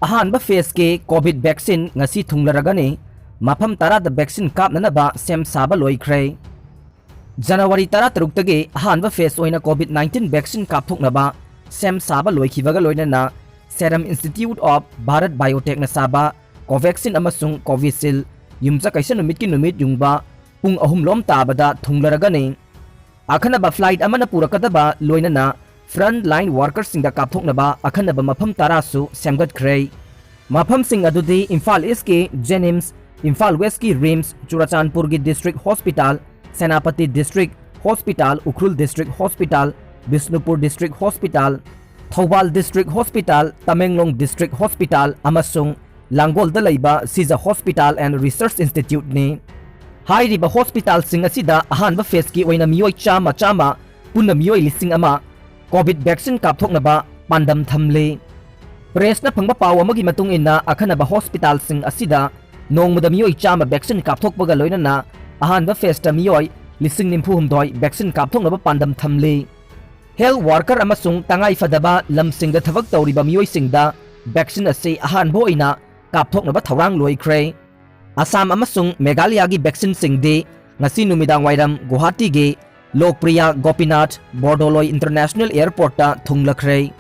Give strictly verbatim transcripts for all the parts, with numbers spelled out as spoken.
ꯑꯍꯥꯟꯕ phaseꯀꯤ COVID vaccine ꯉꯁꯤ ꯊꯨꯡꯂꯔꯒꯅꯤ꯫ ꯃꯐꯝ ꯇꯔꯥꯗ vaccine ꯀꯥꯞꯅꯅꯕ ꯁꯦꯝ ꯁꯥꯕ ꯂꯣꯏꯈ꯭ꯔꯦ꯫ January ꯇꯔꯥꯇꯔꯨꯛꯇꯒꯤ ꯑꯍꯥꯟꯕ phase ꯑꯣꯏꯅ COVID nineteen vaccine ꯀꯥꯞꯊꯣꯛꯅꯕ ꯁꯦꯝ ꯁꯥꯕ ꯂꯣꯏꯈꯤꯕꯒ ꯂꯣꯏꯅꯅ Serum Institute of Bharat Biotechꯅ ꯁꯥꯕ Covaxin ꯑꯃꯁꯨꯡ Covishield ꯌꯨꯝꯖꯀꯩꯁ ꯅꯨꯃꯤꯠꯀꯤ ꯅꯨꯃꯤꯠ ꯌꯨꯡꯕ ꯄꯨꯡ ꯑꯍꯨꯝ ꯂꯣꯝ ꯇꯥꯕꯗ ꯊꯨꯡꯂꯔꯒꯅꯤ꯫ ꯑꯈꯟꯅꯕ flight ꯑꯃꯅ ꯄꯨꯔꯛꯀꯗꯕ ꯂꯣꯏꯅꯅ front line workerꯁꯤꯡꯗ ꯀꯥꯞꯊꯣꯛꯅꯕ ꯑꯈꯟꯅꯕ ꯃꯐꯝ ꯇꯔꯥꯁꯨ ꯁꯦꯝꯒꯠꯈ꯭ꯔꯦ꯫ ꯃꯐꯝꯁꯤꯡ ꯑꯗꯨꯗꯤ ꯏꯝꯐꯥꯜ Eastꯀꯤ JNIMS, ꯏꯝꯐꯥꯜ Westꯀꯤ RIMS, ꯆꯨꯔꯆꯥꯟꯄꯨꯔꯒꯤ District Hospital, Senapati District Hospital, Ukhrul District Hospital, Bishnupur District Hospital, Thoubal District Hospital, Tamenglong District Hospital ꯑꯃꯁꯨꯡ ꯂꯥꯡꯒꯣꯜꯗ ꯂꯩꯕ Seija Hospital and Research Instituteꯅꯤ꯫ ꯍꯥꯏꯔꯤꯕ hospitalꯁꯤꯡ ꯑꯁꯤꯗ ꯑꯍꯥꯟꯕ phaseꯀꯤ ꯑꯣꯏꯅ ꯃꯤꯑꯣꯏ ꯆꯥꯝꯃ ꯆꯥꯝꯃ, ꯄꯨꯟꯅ ꯃꯤꯑꯣꯏ ꯂꯤꯁꯤꯡ ꯑꯃ COVID vaccine ꯀꯥꯞꯊꯣꯛꯅꯕ ꯄꯥꯟꯗꯝ ꯊꯝꯂꯤ꯫ Pressꯅ ꯐꯪꯕ ꯄꯥꯎ ꯑꯃꯒꯤ ꯃꯇꯨꯡ ꯏꯟꯅ, ꯑꯈꯟꯅꯕ hospitalꯁꯤꯡ ꯑꯁꯤꯗ ꯅꯣꯡꯃꯗ ꯃꯤꯑꯣꯏ ꯆꯥꯝꯃ vaccine ꯀꯥꯞꯊꯣꯛꯄꯒ ꯂꯣꯏꯅꯅ ꯑꯍꯥꯟꯕ phaseꯇ ꯃꯤꯑꯣꯏ ꯂꯤꯁꯤꯡ ꯅꯤꯐꯨ ꯍꯨꯝꯗꯣꯏ vaccine ꯀꯥꯞꯊꯣꯛꯅꯕ ꯄꯥꯟꯗꯝ ꯊꯝꯂꯤ꯫ Health worker ꯑꯃꯁꯨꯡ ꯇꯉꯥꯏ ꯐꯗꯕ ꯂꯝꯁꯤꯡꯗ ꯊꯕꯛ ꯇꯧꯔꯤꯕ ꯃꯤꯑꯣꯏꯁꯤꯡꯗ vaccine ꯑꯁꯤ ꯑꯍꯥꯟꯕ ꯑꯣꯏꯅ ꯀꯥꯞꯊꯣꯛꯅꯕ ꯊꯧꯔꯥꯡ ꯂꯣꯏꯈ꯭ꯔꯦ꯫ ꯑꯁꯥꯝ ꯑꯃꯁꯨꯡ ꯃꯦꯘꯥꯂꯌꯥꯒꯤ vaccineꯁꯤꯡꯗꯤ ꯉꯁꯤ ꯅꯨꯃꯤꯗꯥꯡ ꯋꯥꯏꯔꯝ ꯒꯨꯋꯥꯍꯥꯇꯤꯒꯤ ꯂꯣꯛꯄ꯭ꯔꯤꯌꯥ ꯒꯣꯄꯤꯅꯥꯊ ꯕꯣꯔꯗꯣꯂꯣꯏ International Airportꯇ ꯊꯨꯡꯂꯈ꯭ꯔꯦ꯫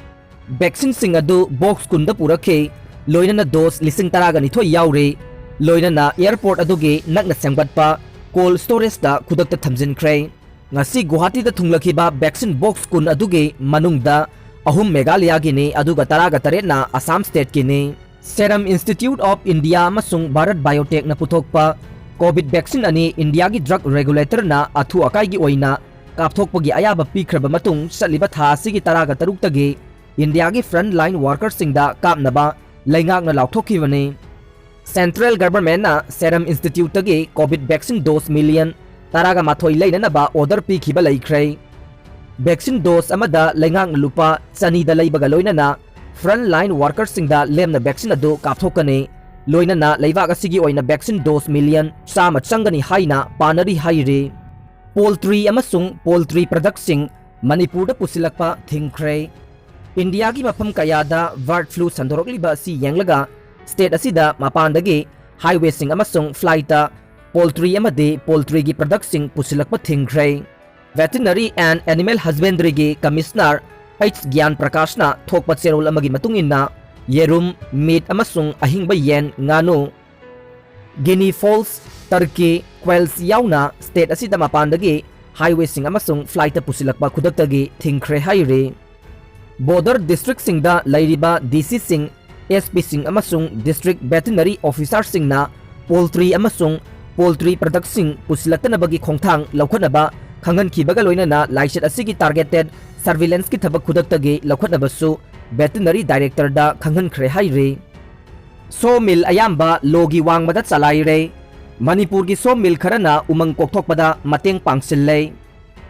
Vaccineꯁꯤꯡ ꯑꯗꯨ box ꯀꯨꯟꯗ ꯄꯨꯔꯛꯈꯤ, ꯂꯣꯏꯅꯅ dose ꯂꯤꯁꯤꯡ ꯇꯔꯥꯒ ꯅꯤꯊꯣꯏ ꯌꯥꯎꯔꯤ, ꯂꯣꯏꯅꯅ airport ꯑꯗꯨꯒꯤ ꯅꯛꯅ ꯁꯦꯝꯒꯠꯄ cold storageꯇ ꯈꯨꯗꯛꯇ ꯊꯝꯖꯤꯟꯈ꯭ꯔꯦ꯫ ꯉꯁꯤ ꯒꯨꯋꯥꯍꯥꯇꯤꯗ ꯊꯨꯡꯂꯈꯤꯕ vaccine box ꯀꯨꯟ ꯑꯗꯨꯒꯤ ꯃꯅꯨꯡꯗ ꯑꯍꯨꯝ ꯃꯦꯘꯥꯂꯌꯥꯒꯤꯅꯤ, ꯑꯗꯨꯒ ꯇꯔꯥꯒ ꯇꯔꯦꯠꯅ Assam stateꯀꯤꯅꯤ꯫ Serum Institute of India ꯑꯃꯁꯨꯡ Bharat Biotechꯅ ꯄꯨꯊꯣꯛꯄ COVID vaccine ꯑꯅꯤ ꯏꯟꯗꯤꯌꯥꯒꯤ drug regulatorꯅ ꯑꯊꯨ ꯑꯀꯥꯏꯒꯤ ꯑꯣꯏꯅ ꯀꯥꯞꯊꯣꯛꯄꯒꯤ ꯑꯌꯥꯕ ꯄꯤꯈ꯭ꯔꯕ ꯃꯇꯨꯡ, ꯆꯠꯂꯤꯕ ꯊꯥ ꯑꯁꯤꯒꯤ ꯇꯔꯥꯒ ꯇꯔꯨꯛꯇꯒꯤ ꯏꯟꯗꯤꯌꯥꯒꯤ front line workerꯁꯤꯡꯗ ꯀꯥꯞꯅꯕ ꯂꯩꯉꯥꯛꯅ ꯂꯥꯎꯊꯣꯛꯈꯤꯕꯅꯤ꯫ Central Governmentꯅ Serum Instituteꯇꯒꯤ COVID vaccine dose million ꯇꯔꯥꯒ ꯃꯥꯊꯣꯏ ꯂꯩꯅꯅꯕ order ꯄꯤꯈꯤꯕ ꯂꯩꯈ꯭ꯔꯦ꯫ Vaccine dose ꯑꯃꯗ ꯂꯩꯉꯥꯛꯅ ꯂꯨꯄꯥ ꯆꯅꯤꯗ ꯂꯩꯕꯒ ꯂꯣꯏꯅꯅ front line workerꯁꯤꯡꯗ ꯂꯦꯝꯅ vaccine ꯑꯗꯨ ꯀꯥꯞꯊꯣꯛꯀꯅꯤ꯫ ꯂꯣꯏꯅꯅ ꯂꯩꯕꯥꯛ ꯑꯁꯤꯒꯤ ꯑꯣꯏꯅ vaccine dose million ꯆꯥꯝꯃ ꯆꯪꯒꯅꯤ ꯍꯥꯏꯅ ꯄꯥꯅꯔꯤ ꯍꯥꯏꯔꯤ꯫ Poultry ꯑꯃꯁꯨꯡ poultry productꯁꯤꯡ ꯃꯅꯤꯄꯨꯔꯗ ꯄꯨꯁꯤꯜꯂꯛꯄ ꯊꯤꯡꯈ꯭ꯔꯦ꯫ ꯏꯟꯗꯤꯌꯥꯒꯤ ꯃꯐꯝ ꯀꯌꯥꯗ ꯕꯥꯔꯗ ꯐ꯭ꯂꯨ ꯁꯟꯗꯣꯔꯛꯂꯤꯕ ꯑꯁꯤ ꯌꯦꯡꯂꯒ ꯁ꯭ꯇꯦꯠ ꯑꯁꯤꯗ ꯃꯄꯥꯟꯗꯒꯤ ꯍꯥꯏꯋꯦꯁꯤꯡ ꯑꯃꯁꯨꯡ ꯐ꯭ꯂꯥꯏꯠꯇ ꯄꯣꯜꯇ꯭ꯔꯤ ꯑꯃꯗꯤ ꯄꯣꯜꯇ꯭ꯔꯤꯒꯤ ꯄ꯭ꯔꯗꯛꯁꯤꯡ ꯄꯨꯁꯤꯜꯂꯛꯄ ꯊꯤꯡꯈ꯭ꯔꯦ꯫ Veterinary and Animal Husbandryꯒꯤ ꯀꯃꯤꯁꯅꯔ ꯑꯩꯆ ꯒ꯭ꯌꯥꯟ ꯄ꯭ꯔꯀꯥꯁꯅ ꯊꯣꯛꯄ ꯆꯦꯔꯣꯜ ꯑꯃꯒꯤ ꯃꯇꯨꯡ ꯏꯟꯅ, ꯌꯦꯔꯨꯝ, ꯃꯤꯠ ꯑꯃꯁꯨꯡ ꯑꯍꯤꯡꯕ ꯌꯦꯟ, ꯉꯥꯅꯨ, ꯒꯤꯅꯤ ꯐꯣꯜꯁ, ꯇꯔꯀꯤ, ꯀ꯭ꯋꯦꯜꯁ ꯌꯥꯎꯅ ꯁ꯭ꯇꯦꯠ ꯑꯁꯤꯗ ꯃꯄꯥꯟꯗꯒꯤ ꯍꯥꯏꯋꯦꯁꯤꯡ ꯑꯃꯁꯨꯡ ꯐ꯭ꯂꯥꯏꯠꯇ ꯄꯨꯁꯤꯜꯂꯛꯄ ꯈꯨꯗꯛꯇꯒꯤ ꯊꯤꯡꯈ꯭ꯔꯦ ꯍꯥꯏꯔꯤ꯫ ꯕꯣꯔꯗꯔ ꯗꯤꯁꯇ꯭ꯔꯤꯛꯁꯤꯡꯗ ꯂꯩꯔꯤꯕ ꯗꯤ ꯁꯤꯁꯤꯡ, ꯑꯦꯁ ꯄꯤꯁꯤꯡ ꯑꯃꯁꯨꯡ ꯗꯤꯁꯇ꯭ꯔꯤꯛ ꯚꯦꯇꯤꯅꯔꯤ ꯑꯣꯐꯤꯁꯥꯔꯁꯤꯡꯅ ꯄꯣꯜꯇ꯭ꯔꯤ ꯑꯃꯁꯨꯡ ꯄꯣꯜꯇ꯭ꯔꯤ ꯄ꯭ꯔꯗꯛꯁꯤꯡ ꯄꯨꯁꯤꯜꯂꯛꯇꯅꯕꯒꯤ ꯈꯣꯡꯊꯥꯡ ꯂꯧꯈꯠꯅꯕ ꯈꯪꯍꯟꯈꯤꯕꯒ ꯂꯣꯏꯅꯅ ꯂꯥꯏꯆꯠ ꯑꯁꯤꯒꯤ ꯇꯥꯔꯒꯦꯇꯦꯗ ꯁꯔꯚꯤꯂꯦꯟꯁꯀꯤ ꯊꯕꯛ ꯈꯨꯗꯛꯇꯒꯤ ꯂꯧꯈꯠꯅꯕꯁꯨ ꯚꯦꯇꯤꯅꯔꯤ ꯗꯥꯏꯔꯦꯛꯇꯔꯗ ꯈꯪꯍꯟꯈ꯭ꯔꯦ ꯍꯥꯏꯔꯤ꯫ ꯁꯣ ꯃꯤꯜ ꯑꯌꯥꯝꯕ ꯂꯣꯒꯤ ꯋꯥꯡꯃꯗ ꯆꯂꯥꯏꯔꯦ꯫ ꯃꯅꯤꯄꯨꯔꯒꯤ ꯁꯣ ꯃꯤꯜ ꯈꯔꯅ ꯎꯃꯪ ꯀꯣꯛꯊꯣꯛꯄꯗ ꯃꯇꯦꯡ ꯄꯥꯡꯁꯤꯜꯂꯦ꯫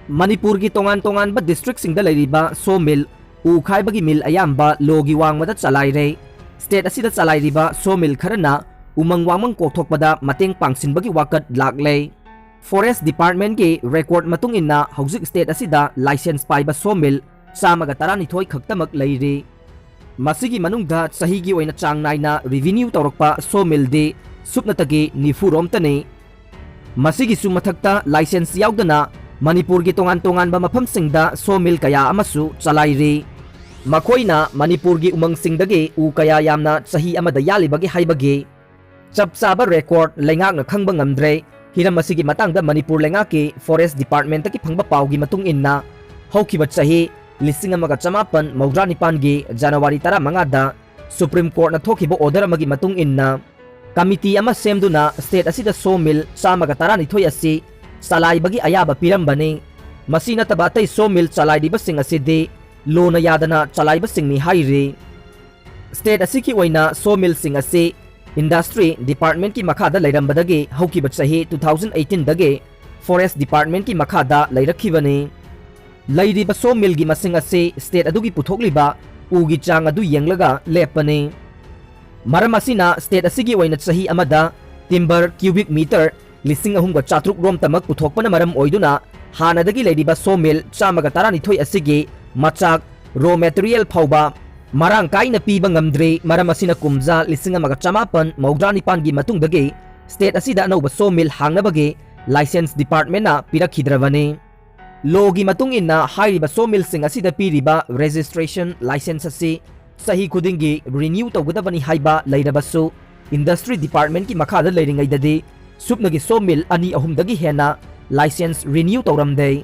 ꯃꯅꯤꯄꯨꯔꯒꯤ ꯇꯣꯉꯥꯟ ꯇꯣꯉꯥꯟꯕ ꯗꯤꯁꯇ꯭ꯔꯤꯛꯁꯤꯡꯗ ꯂꯩꯔꯤꯕ ꯁꯣ ꯃꯤꯜ, ꯎ ꯈꯥꯏꯕꯒꯤ ꯃꯤꯜ ꯑꯌꯥꯝꯕ ꯂꯣꯒꯤ ꯋꯥꯡꯃꯗ ꯆꯂꯥꯏꯔꯦ꯫ ꯁ꯭ꯇꯦꯠ ꯑꯁꯤꯗ ꯆꯂꯥꯏꯔꯤꯕ ꯁꯣ ꯃꯤꯜ ꯈꯔꯅ ꯎꯃꯪ ꯋꯥꯃꯪ ꯀꯣꯛꯊꯣꯛꯄꯗ ꯃꯇꯦꯡ ꯄꯥꯡꯁꯤꯟꯕꯒꯤ ꯋꯥꯀꯠ ꯂꯥꯛꯂꯦ꯫ ꯐꯣꯔꯦꯁ ꯗꯤꯄꯥꯔꯠꯃꯦꯟꯠꯀꯤ ꯔꯦꯀꯣꯔꯗ ꯃꯇꯨꯡ ꯏꯟꯅ ꯍꯧꯖꯤꯛ ꯁ꯭ꯇꯦꯠ ꯑꯁꯤꯗ ꯂꯥꯏꯁꯦꯟꯁ ꯄꯥꯏꯕ ꯁꯣ ꯃꯤꯜ ꯆꯥꯝꯃꯒ ꯇꯔꯥꯅꯤꯊꯣꯏ ꯈꯛꯇꯃꯛ ꯂꯩꯔꯤ꯫ ꯃꯁꯤꯒꯤ ꯃꯅꯨꯡꯗ ꯆꯍꯤꯒꯤ ꯑꯣꯏꯅ ꯆꯥꯡ ꯅꯥꯏꯅ ꯔꯤꯚꯤꯅ꯭ꯌꯨ ꯇꯧꯔꯛꯄ ꯁꯣ ꯃꯤꯜꯗꯤ ꯁꯨꯞꯅꯇꯒꯤ ꯅꯤꯐꯨ ꯔꯣꯝꯇꯅꯤ꯫ ꯃꯁꯤꯒꯤꯁꯨ ꯃꯊꯛꯇ ꯂꯥꯏꯁꯦꯟꯁ ꯌꯥꯎꯗꯅ ꯃꯅꯤꯄꯨꯔꯒꯤ ꯇꯣꯉꯥꯟ ꯇꯣꯉꯥꯟꯕ ꯃꯐꯝꯁꯤꯡꯗ ꯁꯣ ꯃꯤꯜ ꯀꯌꯥ ꯑꯃꯁꯨ ꯆꯂꯥꯏꯔꯤ꯫ ꯃꯈꯣꯏꯅ ꯃꯅꯤꯄꯨꯔꯒꯤ ꯎꯃꯪꯁꯤꯡꯗꯒꯤ ꯎ ꯀꯌꯥ ꯌꯥꯝꯅ ꯆꯍꯤ ꯑꯃꯗ ꯌꯥꯜꯂꯤꯕꯒꯦ ꯍꯥꯏꯕꯒꯤ ꯆꯞ ꯆꯥꯕ ꯔꯦꯀꯣꯔꯗ ꯂꯩꯉꯥꯛꯅ ꯈꯪꯕ ꯉꯝꯗ꯭ꯔꯦ꯫ ꯍꯤꯔꯝ ꯑꯁꯤꯒꯤ ꯃꯇꯥꯡꯗ ꯃꯅꯤꯄꯨꯔ ꯂꯩꯉꯥꯛꯀꯤ ꯐꯣꯔꯦꯁ ꯗꯤꯄꯥꯔꯠꯃꯦꯟꯠꯇꯒꯤ ꯐꯪꯕ ꯄꯥꯎꯒꯤ ꯃꯇꯨꯡ ꯏꯟꯅ, ꯍꯧꯈꯤꯕ ꯆꯍꯤ ꯂꯤꯁꯤꯡ ꯑꯃꯒ ꯆꯃꯥꯄꯟ ꯃꯧꯗ꯭ꯔꯥ ꯅꯤꯄꯥꯟꯒꯤ ꯖꯅꯋꯥꯔꯤ ꯇꯔꯥꯃꯉꯥꯗ ꯁꯨꯄ꯭ꯔꯤꯝ ꯀꯣꯔꯠꯅ ꯊꯣꯛꯈꯤꯕ ꯑꯣꯔꯗꯔ ꯑꯃꯒꯤ ꯃꯇꯨꯡ ꯏꯟꯅ, ꯀꯃꯤꯇꯤ ꯑꯃ ꯁꯦꯝꯗꯨꯅ ꯁ꯭ꯇꯦꯠ ꯑꯁꯤꯗ ꯁꯣ ꯃꯤꯜ ꯆꯥꯝꯃꯒ ꯇꯔꯥꯅꯤꯊꯣꯏ ꯑꯁꯤ ꯆꯂꯥꯏꯕꯒꯤ ꯑꯌꯥꯕ ꯄꯤꯔꯝꯕꯅꯤ꯫ ꯃꯁꯤ ꯅꯠꯇꯕ ꯑꯇꯩ ꯁꯣ ꯃꯤꯜ ꯆꯂꯥꯏꯔꯤꯕꯁꯤꯡ ꯑꯁꯤꯗꯤ ꯂꯣꯅ ꯌꯥꯗꯅ ꯆꯂꯥꯏꯕꯁꯤꯡꯅꯤ ꯍꯥꯏꯔꯤ꯫ ꯁ꯭ꯇꯦꯠ ꯑꯁꯤꯒꯤ ꯑꯣꯏꯅ ꯁꯣ ꯃꯤꯜꯁꯤꯡ ꯑꯁꯤ ꯏꯟꯗꯁꯇ꯭ꯔꯤ ꯗꯤꯄꯥꯔꯠꯃꯦꯟꯠꯀꯤ ꯃꯈꯥꯗ ꯂꯩꯔꯝꯕꯗꯒꯤ ꯍꯧꯈꯤꯕ ꯆꯍꯤ ꯇꯨ ꯊꯥꯎꯖꯟ ꯑꯩꯠꯇꯤꯟꯗꯒꯤ ꯐꯣꯔꯦꯁ ꯗꯤꯄꯥꯔꯠꯃꯦꯟꯠꯀꯤ ꯃꯈꯥꯗ ꯂꯩꯔꯛꯈꯤꯕꯅꯤ꯫ ꯂꯩꯔꯤꯕ ꯁꯣ ꯃꯤꯜꯒꯤ ꯃꯁꯤꯡ ꯑꯁꯤ ꯁ꯭ꯇꯦꯠ ꯑꯗꯨꯒꯤ ꯄꯨꯊꯣꯛꯂꯤꯕ ꯎꯒꯤ ꯆꯥꯡ ꯑꯗꯨ ꯌꯦꯡꯂꯒ ꯂꯦꯞꯄꯅꯤ꯫ ꯃꯔꯝ ꯑꯁꯤꯅ ꯁ꯭ꯇꯦꯠ ꯑꯁꯤꯒꯤ ꯑꯣꯏꯅ ꯆꯍꯤ ꯑꯃꯗ ꯇꯤꯝꯕꯔ ꯀ꯭ꯌꯨꯕꯤꯛ ꯃꯤꯇꯔ ꯂꯤꯁꯤꯡ ꯑꯍꯨꯝꯒ ꯆꯥꯇ꯭ꯔꯨꯛ ꯔꯣꯝꯇꯃꯛ ꯄꯨꯊꯣꯛꯄꯅ ꯃꯔꯝ ꯑꯣꯏꯗꯨꯅ ꯍꯥꯟꯅꯗꯒꯤ ꯂꯩꯔꯤꯕ ꯁꯣ ꯃꯤꯜ ꯆꯥꯝꯃꯒ ꯇꯔꯥꯅꯤꯊꯣꯏ ꯑꯁꯤꯒꯤ ꯃꯆꯥꯛ raw material ꯐꯥꯎꯕ ꯃꯔꯥꯡ ꯀꯥꯏꯅ ꯄꯤꯕ ꯉꯝꯗ꯭ꯔꯤ꯫ ꯃꯔꯝ ꯑꯁꯤꯅ ꯀꯨꯝꯖꯥ ꯂꯤꯁꯤꯡ ꯑꯃꯒ ꯆꯃꯥꯄꯟ ꯃꯧꯗ꯭ꯔꯥ ꯅꯤꯄꯥꯟꯒꯤ ꯃꯇꯨꯡꯗꯒꯤ state ꯑꯁꯤꯗ ꯑꯅꯧꯕ sawmill ꯍꯥꯡꯅꯕꯒꯤ license departmentꯅ ꯄꯤꯔꯛꯈꯤꯗ꯭ꯔꯕꯅꯤ꯫ Lawꯒꯤ ꯃꯇꯨꯡ ꯏꯟꯅ ꯍꯥꯏꯔꯤꯕ sawmillꯁꯤꯡ ꯑꯁꯤꯗ ꯄꯤꯔꯤꯕ registration license ꯑꯁꯤ ꯆꯍꯤ ꯈꯨꯗꯤꯡꯒꯤ renew ꯇꯧꯒꯗꯕꯅꯤ ꯍꯥꯏꯕ ꯂꯩꯔꯕꯁꯨ, industry departmentꯀꯤ ꯃꯈꯥꯗ ꯂꯩꯔꯤꯉꯩꯗꯗꯤ ꯁꯨꯞꯅꯒꯤ sawmill ꯑꯅꯤ ꯑꯍꯨꯝꯗꯒꯤ ꯍꯦꯟꯅ license renew ꯇꯧꯔꯝꯗꯦ꯫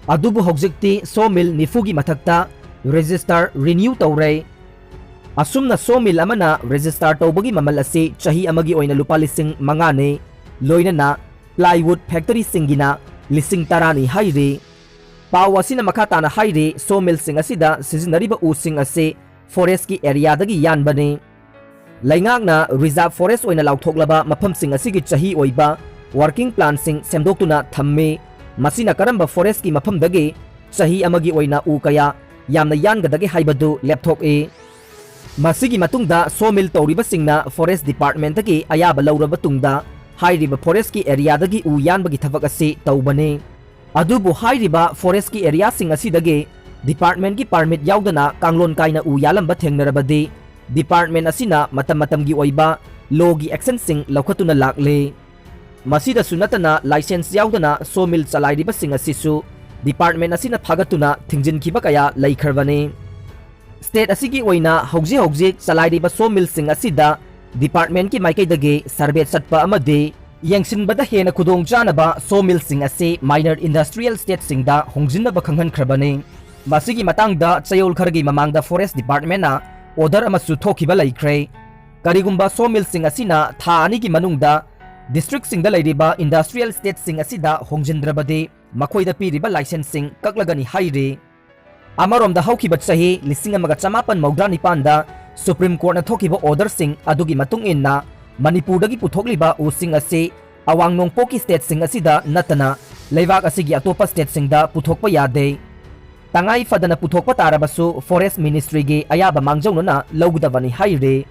ꯑꯗꯨꯕꯨ ꯍꯧꯖꯤꯛꯇꯤ sawmill ꯅꯤꯐꯨꯒꯤ ꯃꯊꯛꯇ register renew ꯇꯧꯔꯦ꯫ ꯑꯁꯨꯝꯅ sawmill ꯑꯃꯅ register ꯇꯧꯕꯒꯤ ꯃꯃꯜ ꯑꯁꯤ ꯆꯍꯤ ꯑꯃꯒꯤ ꯑꯣꯏꯅ ꯂꯨꯄꯥ ꯂꯤꯁꯤꯡ ꯃꯉꯥꯅꯤ, ꯂꯣꯏꯅꯅ plywood factoryꯁꯤꯡꯒꯤꯅ ꯂꯤꯁꯤꯡ ꯇꯔꯥꯅꯤ ꯍꯥꯏꯔꯤ꯫ ꯄꯥꯎ ꯑꯁꯤꯅ ꯃꯈꯥ ꯇꯥꯅ ꯍꯥꯏꯔꯤ, sawmillꯁꯤꯡ ꯑꯁꯤꯗ ꯁꯤꯖꯤꯟꯅꯔꯤꯕ ꯎꯁꯤꯡ ꯑꯁꯤ forestꯀꯤ areaꯗꯒꯤ ꯌꯥꯟꯕꯅꯤ꯫ ꯂꯩꯉꯥꯛꯅ reserve forest ꯑꯣꯏꯅ ꯂꯥꯎꯊꯣꯛꯂꯕ ꯃꯐꯝꯁꯤꯡ ꯑꯁꯤꯒꯤ ꯆꯍꯤ ꯑꯣꯏꯕ working planꯁꯤꯡ ꯁꯦꯝꯗꯣꯛꯇꯨꯅ ꯊꯝꯃꯤ꯫ ꯃꯁꯤꯅ ꯀꯔꯝꯕ forestꯀꯤ ꯃꯐꯝꯗꯒꯤ ꯆꯍꯤ ꯑꯃꯒꯤ ꯑꯣꯏꯅ ꯎ ꯀꯌꯥ ꯌꯥꯝꯅ ꯌꯥꯟꯒꯗꯒꯦ ꯍꯥꯏꯕꯗꯨ ꯂꯦꯞꯊꯣꯛꯏ꯫ ꯃꯁꯤꯒꯤ ꯃꯇꯨꯡꯗ sawmill ꯇꯧꯔꯤꯕꯁꯤꯡꯅ forest departmentꯇꯒꯤ ꯑꯌꯥꯕ ꯂꯧꯔꯕ ꯇꯨꯡꯗ ꯍꯥꯏꯔꯤꯕ forestꯀꯤ areaꯗꯒꯤ ꯎ ꯌꯥꯟꯕꯒꯤ ꯊꯕꯛ ꯑꯁꯤ ꯇꯧꯕꯅꯤ꯫ ꯑꯗꯨꯕꯨ ꯍꯥꯏꯔꯤꯕ forestꯀꯤ areaꯁꯤꯡ ꯑꯁꯤꯗꯒꯤ departmentꯀꯤ permit ꯌꯥꯎꯗꯅ ꯀꯥꯡꯂꯣꯟ ꯀꯥꯏꯅ ꯎ ꯌꯥꯜꯂꯝꯕ ꯊꯦꯡꯅꯔꯕꯗꯤ department ꯑꯁꯤꯅ ꯃꯇꯝ ꯃꯇꯝꯒꯤ ꯑꯣꯏꯕ lawꯒꯤ actionꯁꯤꯡ ꯂꯧꯈꯠꯇꯨꯅ ꯂꯥꯛꯂꯤ꯫ ꯃꯁꯤꯗꯁꯨ ꯅꯠꯇꯅ license ꯌꯥꯎꯗꯅ sawmill ꯆꯂꯥꯏꯔꯤꯕꯁꯤꯡ ꯑꯁꯤꯁꯨ department ꯑꯁꯤꯅ ꯐꯥꯒꯠꯇꯨꯅ ꯊꯤꯡꯖꯤꯟꯈꯤꯕ ꯀꯌꯥ ꯂꯩꯈ꯭ꯔꯕꯅꯤ꯫ State ꯑꯁꯤꯒꯤ ꯑꯣꯏꯅ ꯍꯧꯖꯤꯛ ꯍꯧꯖꯤꯛ ꯆꯂꯥꯏꯔꯤꯕ sawmillꯁꯤꯡ ꯑꯁꯤꯗ departmentꯀꯤ ꯃꯥꯏꯀꯩꯗꯒꯤ survey ꯆꯠꯄ ꯑꯃꯗꯤ ꯌꯦꯡꯁꯤꯟꯕꯗ ꯍꯦꯟꯅ ꯈꯨꯗꯣꯡꯆꯥꯅꯕ sawmillꯁꯤꯡ ꯑꯁꯤ minor industrial stateꯁꯤꯡꯗ ꯍꯣꯡꯖꯤꯟꯅꯕ ꯈꯪꯍꯟꯈ꯭ꯔꯕꯅꯤ꯫ ꯃꯁꯤꯒꯤ ꯃꯇꯥꯡꯗ ꯆꯌꯣꯜ ꯈꯔꯒꯤ ꯃꯃꯥꯡꯗ forest departmentꯅ order ꯑꯃꯁꯨ ꯊꯣꯛꯈꯤꯕ ꯂꯩꯈ꯭ꯔꯦ꯫ ꯀꯔꯤꯒꯨꯝꯕ sawmillꯁꯤꯡ ꯑꯁꯤꯅ ꯊꯥ ꯑꯅꯤꯒꯤ ꯃꯅꯨꯡꯗ districtꯁꯤꯡꯗ ꯂꯩꯔꯤꯕ industrial stateꯁꯤꯡ ꯑꯁꯤꯗ ꯍꯣꯡꯖꯤꯟꯗ꯭ꯔꯕꯗꯤ ꯃꯈꯣꯏꯗ ꯄꯤꯔꯤꯕ licenseꯁꯤꯡ ꯀꯛꯂꯒꯅꯤ ꯍꯥꯏꯔꯤ꯫ ꯑꯃꯔꯣꯝꯗ ꯍꯧꯈꯤꯕ ꯆꯍꯤ ꯂꯤꯁꯤꯡ ꯑꯃꯒ ꯆꯃꯥꯄꯟ ꯃꯧꯗ꯭ꯔꯥ ꯅꯤꯄꯥꯟꯗ Supreme Courtꯅ ꯊꯣꯛꯈꯤꯕ orderꯁꯤꯡ ꯑꯗꯨꯒꯤ ꯃꯇꯨꯡ ꯏꯟꯅ ꯃꯅꯤꯄꯨꯔꯗꯒꯤ ꯄꯨꯊꯣꯛꯂꯤꯕ ꯎꯁꯤꯡ ꯑꯁꯤ ꯑꯋꯥꯡ ꯅꯣꯡꯄꯣꯛꯀꯤ stateꯁꯤꯡ ꯑꯁꯤꯗ ꯅꯠꯇꯅ ꯂꯩꯕꯥꯛ ꯑꯁꯤꯒꯤ ꯑꯇꯣꯞꯄ stateꯁꯤꯡꯗ ꯄꯨꯊꯣꯛꯄ ꯌꯥꯗꯦ꯫ ꯇꯉꯥꯏ ꯐꯗꯅ ꯄꯨꯊꯣꯛꯄ ꯇꯥꯔꯕꯁꯨ forest ministryꯒꯤ ꯑꯌꯥꯕ ꯃꯥꯡꯖꯧꯅꯅ ꯂꯧꯒꯗꯕꯅꯤ ꯍꯥꯏꯔꯤ꯫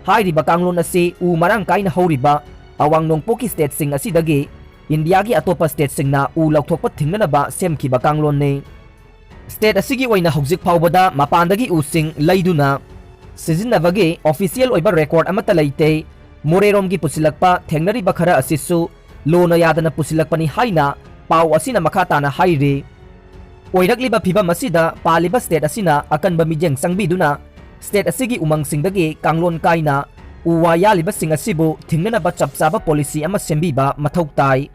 ꯍꯥꯏꯔꯤꯕ ꯀꯥꯡꯂꯣꯟ ꯑꯁꯤ ꯎ ꯃꯔꯥꯡ ꯀꯥꯏꯅ ꯍꯧꯔꯤꯕ ꯑꯋꯥꯡ ꯅꯣꯡꯄꯣꯛꯀꯤ stateꯁꯤꯡ ꯑꯁꯤꯗꯒꯤ ꯏꯟꯗꯤꯌꯥꯒꯤ ꯑꯇꯣꯞꯄ stateꯁꯤꯡꯅ ꯎ ꯂꯧꯊꯣꯛꯄ ꯊꯤꯡꯅꯅꯕ ꯁꯦꯝꯈꯤꯕ ꯀꯥꯡꯂꯣꯟꯅꯤ꯫ State ꯑꯁꯤꯒꯤ ꯑꯣꯏꯅ ꯍꯧꯖꯤꯛ ꯐꯥꯎꯕꯗ ꯃꯄꯥꯟꯗꯒꯤ ꯎꯁꯤꯡ ꯂꯩꯗꯨꯅ ꯁꯤꯖꯤꯟꯅꯕꯒꯤ official ꯑꯣꯏꯕ record ꯑꯃꯠꯇ ꯂꯩꯇꯦ꯫ ꯃꯣꯔꯦꯔꯣꯝꯒꯤ ꯄꯨꯁꯤꯜꯂꯛꯄ ꯊꯦꯡꯅꯔꯤꯕ ꯈꯔ ꯑꯁꯤꯁꯨ ꯂꯣꯅ ꯌꯥꯗꯅ ꯄꯨꯁꯤꯜꯂꯛꯄꯅꯤ ꯍꯥꯏꯅ ꯄꯥꯎ ꯑꯁꯤꯅ ꯃꯈꯥ ꯇꯥꯅ ꯍꯥꯏꯔꯤ꯫ ꯑꯣꯏꯔꯛꯂꯤꯕ ꯐꯤꯕꯝ ꯑꯁꯤꯗ ꯄꯥꯜꯂꯤꯕ state ꯑꯁꯤꯅ ꯑꯀꯟꯕ ꯃꯤꯠꯌꯦꯡ ꯆꯪꯕꯤꯗꯨꯅ state ꯑꯁꯤꯒꯤ ꯎꯃꯪꯁꯤꯡꯗꯒꯤ ꯀꯥꯡꯂꯣꯟ ꯀꯥꯏꯅ ꯎ ꯋꯥ ꯌꯥꯜꯂꯤꯕꯁꯤꯡ ꯑꯁꯤꯕꯨ ꯊꯤꯡꯅꯅꯕ ꯆꯞ ꯆꯥꯕ policy ꯑꯃ ꯁꯦꯝꯕꯤꯕ ꯃꯊꯧ ꯇꯥꯏ꯫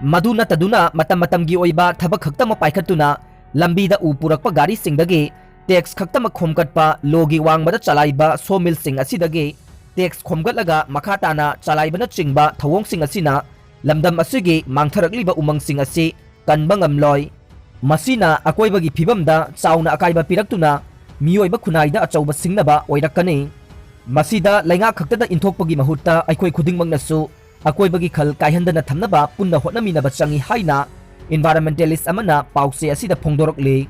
ꯃꯗꯨ ꯅꯠꯇꯗꯨꯅ ꯃꯇꯝ ꯃꯇꯝꯒꯤ ꯑꯣꯏꯕ ꯊꯕꯛ ꯈꯛꯇꯃꯛ ꯄꯥꯏꯈꯠꯇꯨꯅ ꯂꯝꯕꯤꯗ ꯎ ꯄꯨꯔꯛꯄ ꯒꯥꯔꯤꯁꯤꯡꯗꯒꯤ tax ꯈꯛꯇꯃꯛ ꯈꯣꯝꯒꯠꯄ, ꯂꯣꯒꯤ ꯋꯥꯡꯃꯗ ꯆꯂꯥꯏꯕ sawmillꯁꯤꯡ ꯑꯁꯤꯗꯒꯤ tax ꯈꯣꯝꯒꯠꯂꯒ ꯃꯈꯥ ꯇꯥꯅ ꯆꯂꯥꯏꯕꯅꯆꯤꯡꯕ ꯊꯧꯑꯣꯡꯁꯤꯡ ꯑꯁꯤꯅ ꯂꯝꯗꯝ ꯑꯁꯤꯒꯤ ꯃꯥꯡꯊꯔꯛꯂꯤꯕ ꯎꯃꯪꯁꯤꯡ ꯑꯁꯤ ꯀꯟꯕ ꯉꯝꯂꯣꯏ꯫ ꯃꯁꯤꯅ ꯑꯀꯣꯏꯕꯒꯤ ꯐꯤꯕꯝꯗ ꯆꯥꯎꯅ ꯑꯀꯥꯏꯕ ꯄꯤꯔꯛꯇꯨꯅ ꯃꯤꯑꯣꯏꯕ ꯈꯨꯟꯅꯥꯏꯗ ꯑꯆꯧꯕ ꯁꯤꯡꯅꯕ ꯑꯣꯏꯔꯛꯀꯅꯤ꯫ ꯃꯁꯤꯗ ꯂꯩꯉꯥꯛ ꯈꯛꯇꯗ ꯏꯟꯊꯣꯛꯄꯒꯤ ꯃꯍꯨꯠꯇ ꯑꯩꯈꯣꯏ ꯈꯨꯗꯤꯡꯃꯛꯅꯁꯨ ꯑꯀꯣꯏꯕꯒꯤ ꯈꯜ ꯀꯥꯏꯍꯟꯗꯅ ꯊꯝꯅꯕ ꯄꯨꯟꯅ ꯍꯣꯠꯅꯃꯤꯟꯅꯕ ꯆꯪꯏ ꯍꯥꯏꯅ environmentalist ꯑꯃꯅ ꯄꯥꯎꯆꯦ ꯑꯁꯤꯗ ꯐꯣꯡꯗꯣꯔꯛꯂꯤ꯫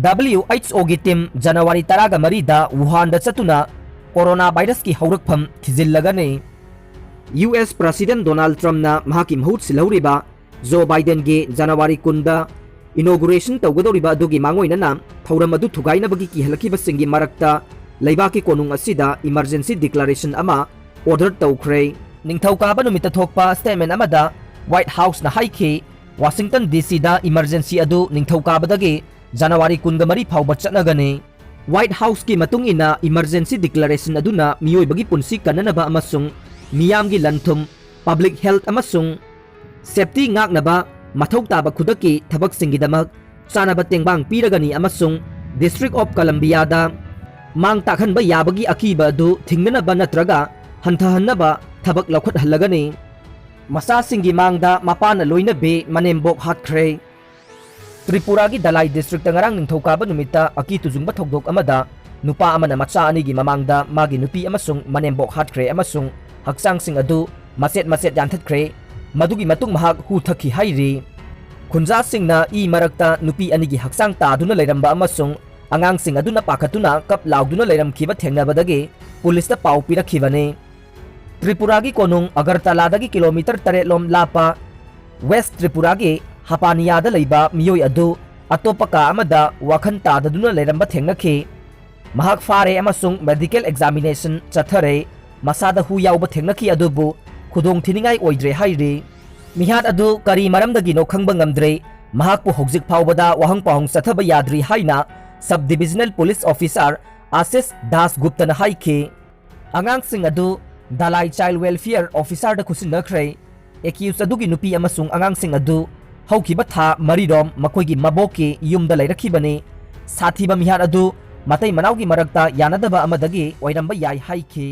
W H Oꯒꯤ team January ꯇꯔꯥꯒ ꯃꯔꯤꯗ Wuhanꯗ ꯆꯠꯇꯨꯅ corona virusꯀꯤ ꯍꯧꯔꯛꯐꯝ ꯊꯤꯖꯤꯜꯂꯒꯅꯤ꯫ U S President Donald Trumpꯅ ꯃꯍꯥꯛꯀꯤ ꯃꯍꯨꯠ ꯁꯤꯜꯍꯧꯔꯤꯕ Joe Bidenꯒꯤ January ꯀꯨꯟꯗ inauguration ꯇꯧꯒꯗꯧꯔꯤꯕ ꯑꯗꯨꯒꯤ ꯃꯥꯡꯑꯣꯏꯅꯅ ꯊꯧꯔꯝ ꯑꯗꯨ ꯊꯨꯒꯥꯏꯅꯕꯒꯤ ꯀꯤꯍꯜꯂꯛꯈꯤꯕꯁꯤꯡꯒꯤ ꯃꯔꯛꯇ ꯂꯩꯕꯥꯛꯀꯤ ꯀꯣꯅꯨꯡ ꯑꯁꯤꯗ emergency declaration ꯑꯃ order ꯇꯧꯈ꯭ꯔꯦ꯫ ꯅꯤꯡꯊꯧꯀꯥꯕ ꯅꯨꯃꯤꯠꯇ ꯊꯣꯛꯄ statement ꯑꯃꯗ White Houseꯅ ꯍꯥꯏꯈꯤ, Washington D Cꯗ emergency ꯑꯗꯨ ꯅꯤꯡꯊꯧꯀꯥꯕꯗꯒꯤ January ꯀꯨꯟꯒ ꯃꯔꯤ ꯐꯥꯎꯕ ꯆꯠꯅꯒꯅꯤ꯫ White Houseꯀꯤ ꯃꯇꯨꯡ ꯏꯟꯅ emergency declaration ꯑꯗꯨꯅ ꯃꯤꯑꯣꯏꯕꯒꯤ ꯄꯨꯟꯁꯤ ꯀꯟꯅꯅꯕ ꯑꯃꯁꯨꯡ ꯃꯤꯌꯥꯝꯒꯤ ꯂꯟ-ꯊꯨꯝ, public health ꯑꯃꯁꯨꯡ safety ꯉꯥꯛꯅꯕ ꯃꯊꯧ ꯇꯥꯕ ꯈꯨꯗꯛꯀꯤ ꯊꯕꯛꯁꯤꯡꯒꯤꯗꯃꯛ ꯆꯥꯅꯕ ꯇꯦꯡꯕꯥꯡ ꯄꯤꯔꯒꯅꯤ ꯑꯃꯁꯨꯡ District of Columbiaꯗ ꯃꯥꯡ ꯇꯥꯛꯍꯟꯕ ꯌꯥꯕꯒꯤ ꯑꯀꯤꯕ ꯑꯗꯨ ꯊꯤꯡꯅꯅꯕ ꯅꯠꯇ꯭ꯔꯒ ꯍꯟꯊꯍꯟꯅꯕ ꯊꯕꯛ ꯂꯧꯈꯠꯍꯜꯂꯒꯅꯤ꯫ ꯃꯆꯥꯁꯤꯡꯒꯤ ꯃꯥꯡꯗ ꯃꯄꯥꯅ ꯂꯣꯏꯅꯕꯤ ꯃꯅꯦꯝꯕꯣꯛ ꯍꯥꯠꯈ꯭ꯔꯦ꯫ ꯇ꯭ꯔꯤꯄꯨꯔꯥꯒꯤ ꯙꯂꯥꯏ districtꯇ ꯉꯔꯥꯡ ꯅꯤꯡꯊꯧꯀꯥꯕ ꯅꯨꯃꯤꯠꯇ ꯑꯀꯤ ꯇꯨꯖꯨꯡꯕ ꯊꯧꯗꯣꯛ ꯑꯃꯗ ꯅꯨꯄꯥ ꯑꯃꯅ ꯃꯆꯥ ꯑꯅꯤꯒꯤ ꯃꯃꯥꯡꯗ ꯃꯥꯒꯤ ꯅꯨꯄꯤ ꯑꯃꯁꯨꯡ ꯃꯅꯦꯝꯕꯣꯛ ꯍꯥꯠꯈ꯭ꯔꯦ ꯑꯃꯁꯨꯡ ꯍꯛꯆꯥꯡꯁꯤꯡ ꯑꯗꯨ ꯃꯆꯦꯠ ꯃꯆꯦꯠ ꯌꯥꯟꯊꯠꯈ꯭ꯔꯦ꯫ ꯃꯗꯨꯒꯤ ꯃꯇꯨꯡ ꯃꯍꯥꯛ ꯍꯨ ꯊꯛꯈꯤ ꯍꯥꯏꯔꯤ꯫ ꯈꯨꯟꯖꯥꯁꯤꯡꯅ ꯏ ꯃꯔꯛꯇ ꯅꯨꯄꯤ ꯑꯅꯤꯒꯤ ꯍꯛꯆꯥꯡ ꯇꯥꯗꯨꯅ ꯂꯩꯔꯝꯕ ꯑꯃꯁꯨꯡ ꯑꯉꯥꯡꯁꯤꯡ ꯑꯗꯨꯅ ꯄꯥꯈꯠꯇꯨꯅ ꯀꯞ ꯂꯥꯎꯗꯨꯅ ꯂꯩꯔꯝꯈꯤꯕ ꯊꯦꯡꯅꯕꯗꯒꯤ ꯄꯨꯂꯤꯁꯇ ꯄꯥꯎ ꯄꯤꯔꯛꯈꯤꯕꯅꯤ꯫ ꯇ꯭ꯔꯤꯄꯨꯔꯥꯒꯤ ꯀꯣꯅꯨꯡ ꯑꯒꯔꯇꯂꯥꯗꯒꯤ ꯀꯤꯂꯣꯃꯤꯇꯔ ꯇꯔꯦꯠ ꯂꯣꯝ ꯂꯥꯞꯄ ꯋꯦꯁ ꯇ꯭ꯔꯤꯄꯨꯔꯥꯒꯤ ꯍꯥꯄꯥꯅꯤꯌꯥꯗ ꯂꯩꯕ ꯃꯤꯑꯣꯏ ꯑꯗꯨ ꯑꯇꯣꯞꯄ ꯀꯥ ꯑꯃꯗ ꯋꯥꯈꯜ ꯇꯥꯗꯗꯨꯅ ꯂꯩꯔꯝꯕ ꯊꯦꯡꯅꯈꯤ꯫ ꯃꯍꯥꯛ ꯐꯥꯔꯦ ꯑꯃꯁꯨꯡ medical examination ꯆꯠꯊꯔꯦ꯫ ꯃꯁꯥꯗ ꯍꯨ ꯌꯥꯎꯕ ꯊꯦꯡꯅꯈꯤ, ꯑꯗꯨꯕꯨ ꯈꯨꯗꯣꯡ ꯊꯤꯅꯤꯡꯉꯥꯏ ꯑꯣꯏꯗ꯭ꯔꯦ ꯍꯥꯏꯔꯤ꯫ ꯃꯤꯍꯥꯠ ꯑꯗꯨ ꯀꯔꯤ ꯃꯔꯝꯗꯒꯤꯅꯣ ꯈꯪꯕ ꯉꯝꯗ꯭ꯔꯦ꯫ ꯃꯍꯥꯛꯄꯨ ꯍꯧꯖꯤꯛ ꯐꯥꯎꯕꯗ ꯋꯥꯍꯪ ꯄꯥꯎꯍꯪ ꯆꯠꯊꯕ ꯌꯥꯗ꯭ꯔꯤ ꯍꯥꯏꯅ Sub Divisional Police Officer Ashish Das ꯒꯨꯞꯇꯅ ꯍꯥꯏꯈꯤ꯫ ꯑꯉꯥꯡꯁꯤꯡ ꯑꯗꯨ ꯗꯂꯥꯏ Child Welfare Officerꯗ ꯈꯨꯠꯁꯤꯟꯅꯈ꯭ꯔꯦ꯫ Accused ꯑꯗꯨꯒꯤ ꯅꯨꯄꯤ ꯑꯃꯁꯨꯡ ꯑꯉꯥꯡꯁꯤꯡ ꯑꯗꯨ ꯍꯧꯈꯤꯕ ꯊꯥ ꯃꯔꯤꯔꯣꯝ ꯃꯈꯣꯏꯒꯤ ꯃꯕꯣꯛꯀꯤ ꯌꯨꯝꯗ ꯂꯩꯔꯛꯈꯤꯕꯅꯤ꯫ ꯁꯥꯊꯤꯕ ꯃꯤꯍꯥꯠ ꯑꯗꯨ ꯃꯇꯩ ꯃꯅꯥꯎꯒꯤ ꯃꯔꯛꯇ ꯌꯥꯅꯗꯕ ꯑꯃꯗꯒꯤ ꯑꯣꯏꯔꯝꯕ ꯌꯥꯏ ꯍꯥꯏꯈꯤ꯫